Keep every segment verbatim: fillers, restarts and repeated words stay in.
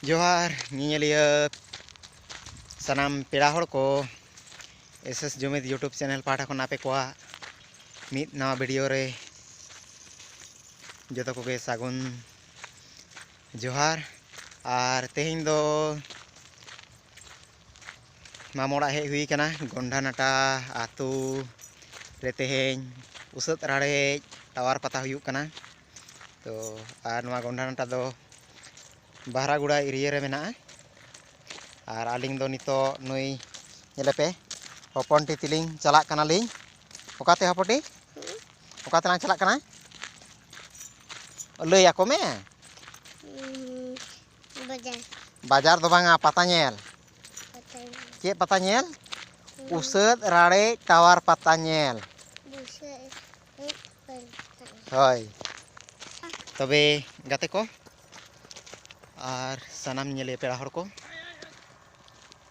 ᱡᱚᱦᱟᱨ ᱧᱮᱧᱮᱞᱤᱭᱟᱹ ᱥᱟᱱᱟᱢ ᱯᱮᱲᱟ ᱦᱚᱲ ᱠᱚ, ᱮᱥ ᱮᱥ ᱡᱩᱢᱤᱫ YouTube ᱪᱮᱱᱮᱞ ᱯᱟᱦᱴᱟ ᱠᱷᱚᱱ ᱟᱯᱮ ᱠᱚᱣᱟᱜ ᱢᱤᱫ ᱱᱟᱣᱟ ᱵᱷᱤᱰᱤᱭᱳ ᱨᱮ ᱡᱚᱛᱚ ᱠᱚᱜᱮ ᱥᱟᱹᱜᱩᱱ ᱡᱚᱦᱟᱨ᱾ ᱟᱨ ᱛᱮᱦᱮᱧ ᱫᱚ ᱢᱟᱢᱚ ᱚᱲᱟᱜ ᱦᱮᱡ ᱦᱩᱭ ᱠᱟᱱᱟ, ᱜᱚᱱᱰᱷᱟᱱᱟᱴᱟ ᱟᱹᱛᱩ ᱨᱮ ᱛᱮᱦᱮᱧ ᱩᱥᱟᱹᱫ ᱨᱟᱲᱮᱡ ᱴᱟᱣᱟᱨ ᱯᱟᱛᱟ ᱦᱩᱭᱩᱜ ᱠᱟᱱᱟ᱾ ᱛᱚ ᱟᱨ ᱱᱚᱣᱟ ᱜᱚᱱᱰᱷᱟᱱᱟᱴᱟ ᱫᱚ ᱵᱟᱦᱨᱟᱜᱩᱲᱟ ᱮᱨᱤᱭᱟ ᱨᱮ ᱢᱮᱱᱟᱜᱼᱟ᱾ ᱟᱨ ᱟᱹᱞᱤᱧ ᱫᱚ ᱱᱤᱛᱚᱜ ᱱᱩᱭ ᱧᱮᱞᱮᱯᱮ ᱦᱚᱯᱚᱱᱴᱤ ᱛᱮᱞᱤᱧ ᱪᱟᱞᱟᱜ ᱠᱟᱱᱟᱞᱤᱧ᱾ ᱚᱠᱟᱛᱮ ᱦᱚᱯᱚᱱᱴᱤ? ᱚᱠᱟ ᱛᱮᱞᱟᱝ ᱪᱟᱞᱟᱜ ᱠᱟᱱᱟ? ᱞᱟᱹᱭ ᱟᱠᱚ ᱢᱮ᱾ ᱩᱸ, ᱵᱟᱡᱟᱨ᱾ ᱵᱟᱡᱟᱨ ᱫᱚ ᱵᱟᱝᱟ, ᱯᱟᱛᱟ ᱧᱮᱞ᱾ ᱯᱟᱛᱟ ᱧᱮᱞ᱾ ᱪᱮᱫ ᱯᱟᱛᱟ ᱧᱮᱞ? ᱩᱸ᱾ ᱩᱥᱟᱹᱫ ᱨᱟᱲᱮᱡ ᱴᱟᱣᱟᱨ ᱯᱟᱛᱟ ᱧᱮᱞ᱾ ᱩᱥᱟᱹᱫ ᱨᱟᱲᱮᱡ ᱴᱟᱣᱟᱨ ᱯᱟᱛᱟ ᱧᱮᱞ᱾ ᱦᱳᱭ᱾ ᱛᱚᱵᱮ ᱜᱟᱛᱮ ᱠᱚ ᱟᱨ ᱥᱟᱱᱟᱢ ᱧᱮᱞᱮ ᱯᱮᱲᱟ ᱦᱚᱲ ᱠᱚ,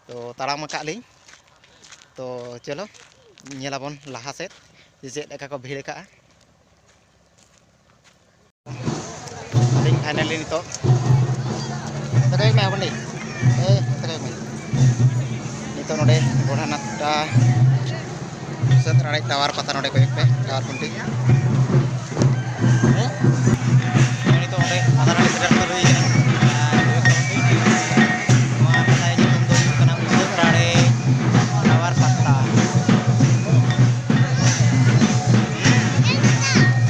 ᱛᱚ ᱛᱟᱲᱟᱢ ᱟᱠᱟᱫ ᱞᱤᱧ᱾ ᱛᱚ ᱪᱚᱞᱚ ᱧᱮᱞᱟᱵᱚᱱ ᱞᱟᱦᱟ ᱥᱮᱫ ᱡᱮ ᱪᱮᱫ ᱞᱮᱠᱟ ᱠᱚ ᱵᱷᱤᱲ ᱟᱠᱟᱜᱼᱟ᱾ ᱟᱹᱞᱤᱧ ᱯᱷᱟᱭᱱᱟᱞᱤ ᱱᱤᱛᱚᱜ ᱥᱮᱴᱮᱨ ᱢᱮ, ᱦᱚᱯᱚᱱᱰᱤ᱾ ᱮᱭ, ᱥᱮᱴᱮᱨ ᱢᱮ᱾ ᱱᱤᱛᱚᱜ ᱱᱚᱰᱮ ᱜᱚᱲᱦᱟᱱᱟᱴᱟ ᱥᱟᱹᱛ ᱨᱟᱲᱮᱡ ᱴᱟᱣᱟᱨ ᱯᱟᱛᱟ, ᱱᱚᱰᱮ ᱠᱚᱭᱚᱜ ᱯᱮ, ᱴᱟᱣᱟᱨ ᱠᱷᱩᱱᱴᱤ᱾ ᱦᱮᱸ? ᱱᱤᱛᱚᱜ ᱚᱸᱰᱮ ᱟᱫᱷᱟᱨ ᱦᱟᱺᱰᱤ ᱥᱮᱴᱮᱨ ᱦᱩᱭ ᱠᱟᱱᱟ᱾ ᱟᱨ ᱱᱚᱣᱟ ᱯᱟᱛᱟ ᱧᱩᱛᱩᱢ ᱫᱚ ᱦᱩᱭᱩᱜ ᱠᱟᱱᱟ ᱩᱥᱟᱹᱫ ᱨᱟᱲᱮᱡ ᱴᱟᱣᱟᱨ ᱯᱟᱛᱟ᱾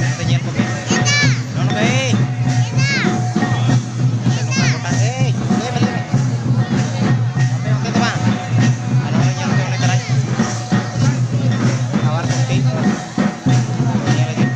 ᱱᱚᱛᱮ ᱧᱮᱞ ᱠᱚᱯᱮ᱾ ᱱᱚᱰᱮ ᱱᱚᱝᱠᱟ ᱜᱚᱴᱟ, ᱮᱭ, ᱞᱟᱹᱭ ᱢᱮ, ᱞᱟᱹᱭ ᱢᱮ᱾ ᱟᱯᱮ ᱚᱱᱛᱮ ᱫᱚ ᱵᱟᱝ? ᱟᱨ ᱱᱚᱰᱮ ᱧᱮᱞ ᱯᱮ, ᱚᱸᱰᱮ ᱪᱟᱞᱟᱜ᱾ ᱴᱟᱣᱟᱨ ᱠᱷᱩᱱᱴᱤ᱾ ᱧᱮᱞ ᱦᱤᱡᱩᱜ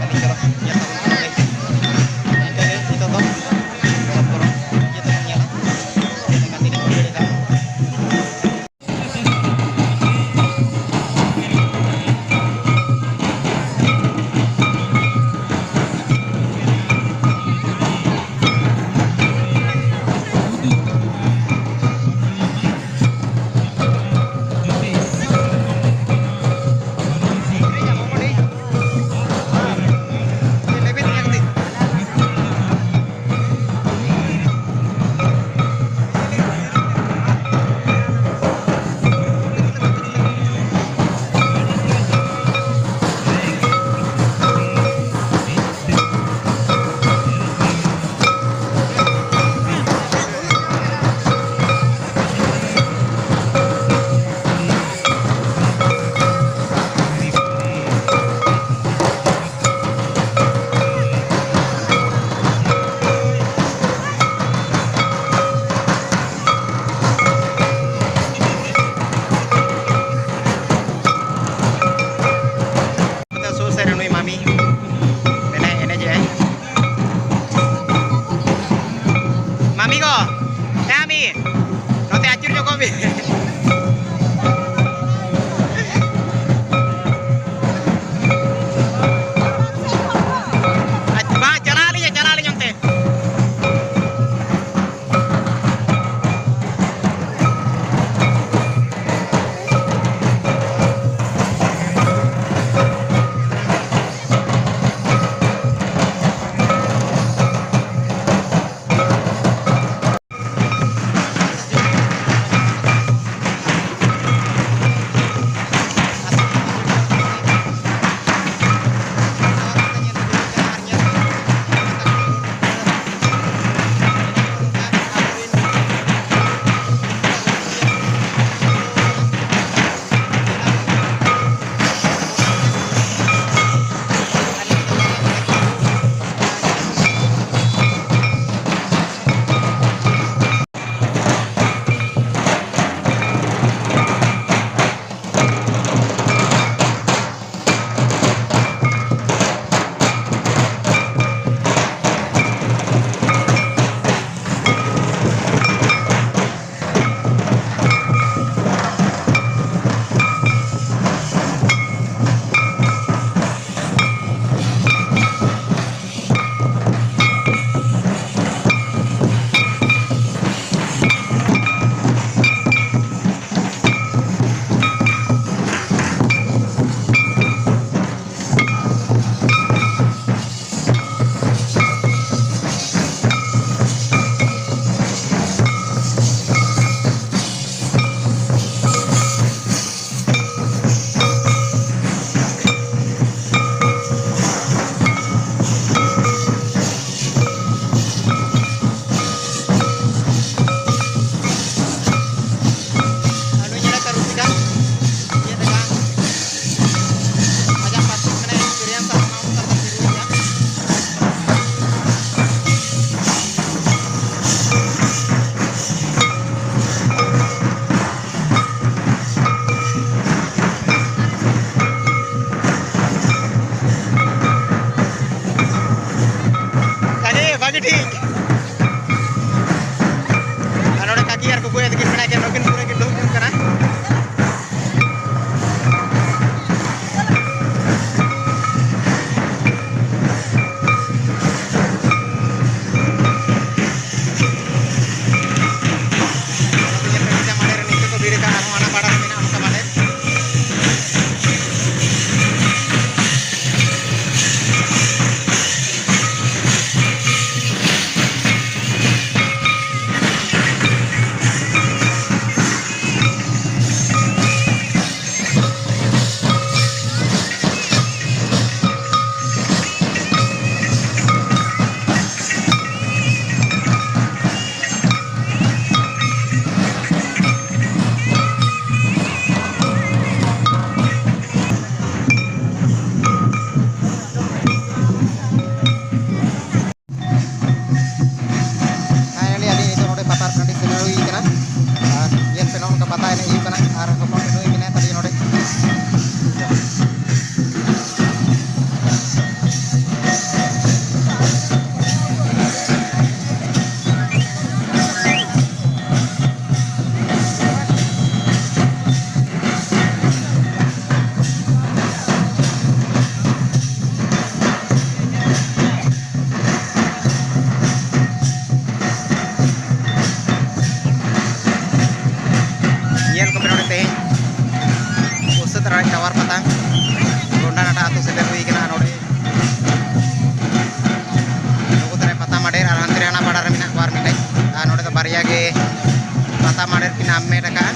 ᱢᱮᱱ ᱟᱠᱟᱫᱼᱟ᱾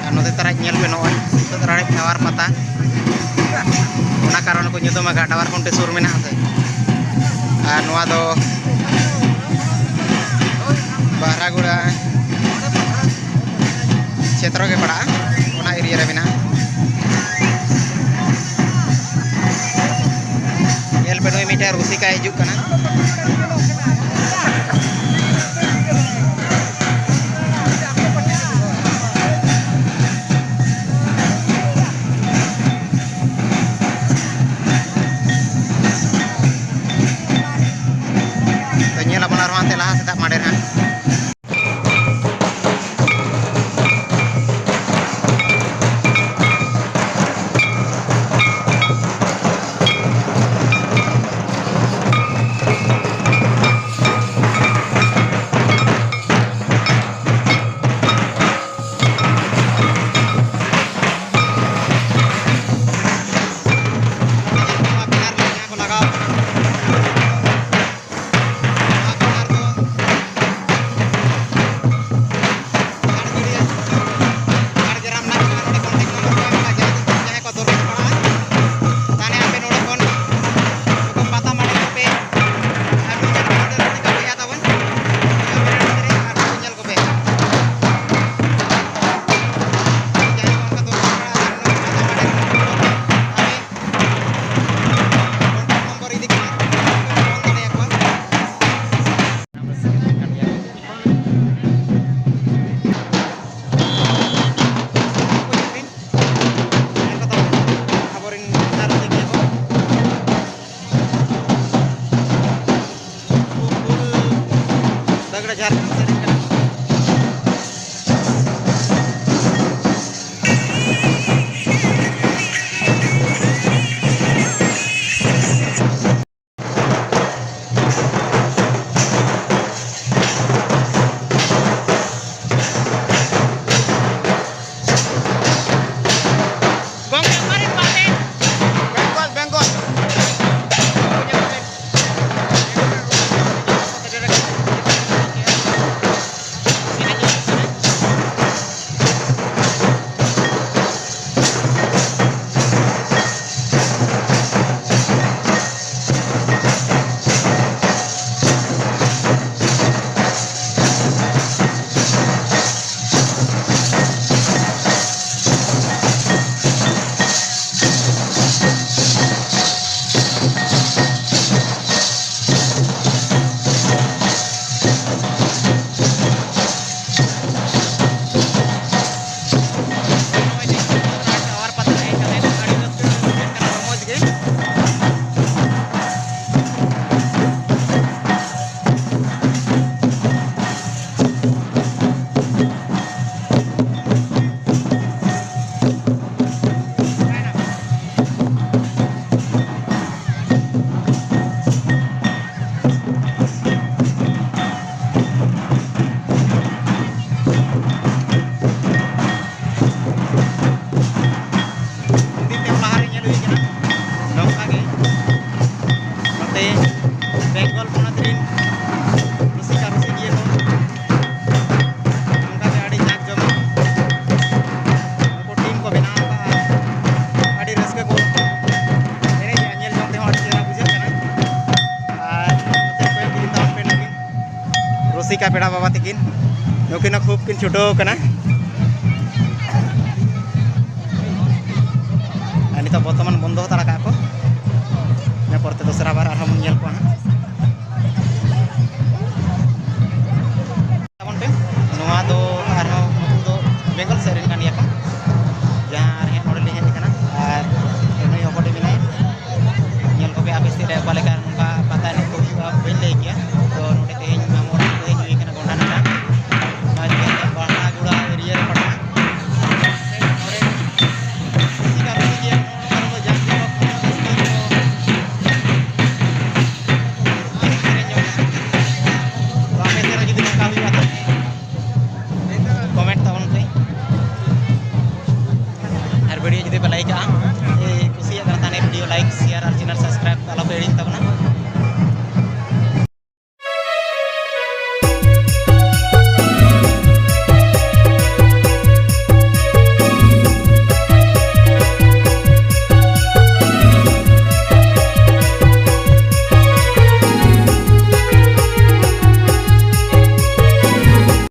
ᱟᱨ ᱱᱚᱛᱮ ᱛᱟᱨᱟ ᱧᱮᱞ ᱯᱮ, ᱱᱚᱜᱼᱚᱭ ᱥᱩᱛᱟᱹᱫ ᱨᱟᱲᱮᱡ ᱰᱟᱣᱟᱨ ᱯᱟᱛᱟ, ᱚᱱᱟ ᱠᱟᱨᱚᱱ ᱠᱚ ᱧᱩᱛᱩᱢ ᱟᱠᱟᱫ ᱰᱟᱣᱟᱨ ᱠᱷᱩᱱᱴᱤ ᱥᱩᱨ ᱢᱮᱱᱟᱜᱼᱟ ᱥᱮ᱾ ᱟᱨ ᱱᱚᱣᱟ ᱫᱚ ᱵᱟᱦᱨᱟᱜᱩᱲᱟ ᱪᱷᱮᱛᱨᱚ ᱜᱮ ᱯᱟᱲᱟᱜᱼᱟ, ᱚᱱᱟ ᱮᱨᱤᱭᱟ ᱨᱮ ᱢᱮᱱᱟᱜᱼᱟ᱾ ᱧᱮᱞ ᱯᱮ, ᱱᱩᱭ ᱢᱤᱫᱴᱮᱱ ᱨᱩᱥᱤᱠᱟᱭ ᱦᱤᱡᱩᱜ ᱠᱟᱱᱟ᱾ ᱛᱚ, ᱧᱮᱞ ᱟᱵᱚᱱ ᱟᱨᱦᱚᱸ ᱦᱟᱱᱛᱮ ᱞᱟᱦᱟ ᱥᱮᱫᱟᱜ ᱢᱟᱲᱮ ᱨᱮ ᱦᱟᱸᱜ᱾ ᱯᱮᱲᱟ ᱵᱟᱵᱟ ᱛᱟᱹᱠᱤᱱ, ᱱᱩᱠᱤᱱ ᱦᱚᱸ ᱠᱷᱩᱵ ᱠᱤᱱ ᱪᱷᱩᱴᱟᱹᱣ ᱠᱟᱱᱟ᱾ ᱟᱨ ᱱᱤᱛᱚᱜ ᱵᱚᱨᱛᱚᱢᱟᱱ ᱵᱚᱱᱫᱚ ᱦᱟᱛᱟᱲ ᱠᱟᱜᱼᱟ ᱠᱚ᱾ ᱤᱱᱟᱹ ᱯᱚᱨᱮ ᱛᱮ ᱫᱚᱥᱨᱟ ᱵᱟᱨ ᱟᱨᱦᱚᱸ ᱵᱚᱱ ᱧᱮᱞ ᱠᱚᱣᱟ ᱦᱟᱸᱜ᱾